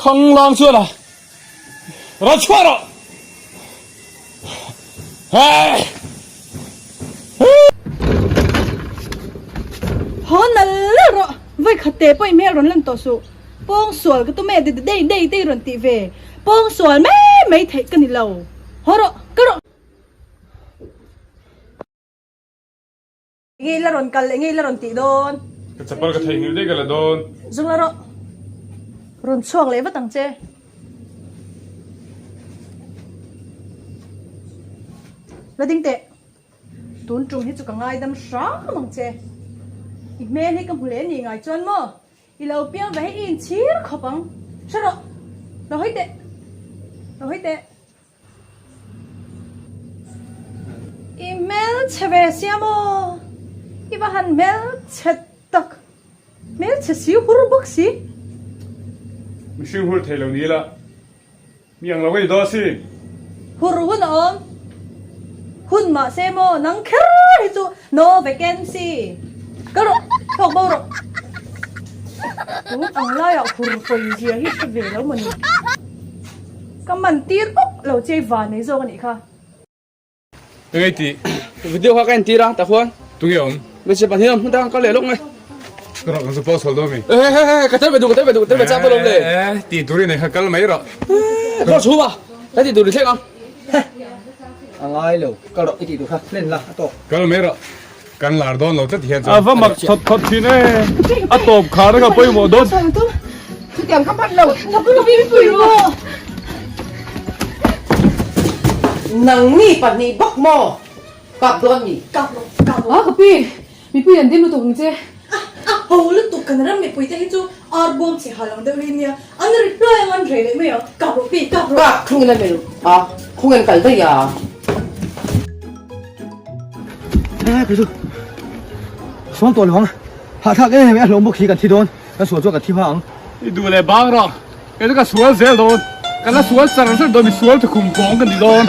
Khanglang chuan a rawn chhuah rawh. Hey! Haw nal nal rawh, vawi khat te pawh i hmel rawn lan tawh suh. Pawng sual ka tum e, dei dei dei rawn tih ve. Pawng sual mai mai theih ka ni lo. Haw rawh, ka rawh. Engei la rawn kal, engei la rawn tih dawn. Ka chapal ka theihnghilh daih ka la dawn. Zung la rawh. Rawn chhuak leh vat ang che. La ding teh. Tun tum hi chu ka ngaidam hram ang che. I hmel hi ka hmu leh ni ngai chuan maw? I lo piang ve hi i inchhir khawp ang. Hre rawh. Lo hawi teh. Lo hawi teh. I hmelchhe ve sia maw? I va han hmelchhe tak, hmelchhe si hur bawk si. Mihring hur thei lo ni ila, mi ang lo ka ni dawn asin. Hur hun a awm, hun mahse maw nang kher hi chu no vacancy. Kal rawh, thawk bo rawh. Tun ang laiah hur pawi zia hi hre ve lo maw ni? Ka man tir bawk lo che i van nei zawk a nih kha. Engei tih? Video kha ka en tir a, tak huan. Tunge awm? Hmeichhe pahnih awm, hmun dang kal leh lawk mai. Ka rawh kan chu pawh sawl dawn mi. Eh eh eh ka tel ve duh, ka tel ve duh, ka tel ve chak dawn le. Eh tih tur i nei kha kal mai rawh. Eh pawh chhum a, ka tih tur i thleng ang. Heh a ngai lo, kal rawh i tih tur kha hlen la a tawk. Kal mai rawh, kan lar dawn lo tlat hian chuan. A va mak thawt thawt thin e, a tawp khar kha pawimawh dawn. Chutiang ka hman lo. Nangni pahnih bawk maw kap dawn ni? Kap lo, kap lo. A ka pi, mipui an dim lutuk ang che. A, a ho lutuk kan ram mipui te hi chu ar bawm chhe hal ang deuh hi nia, an ri hluai ang an rei leh mai ang, kap rawh pi, kap rawh. Kap thungin a melh a, khungin kal daih a. He kei chu suam tawh lo ang, hahthlak em em a hlawm bawk hi kan thi dawn. Ka sual chuan ka thi hma ang. I duh leh bang rawh. Kei chu ka sual zel dawn. Ka la sual char char dawn, mi sual tukhum pawng ka ni dawn.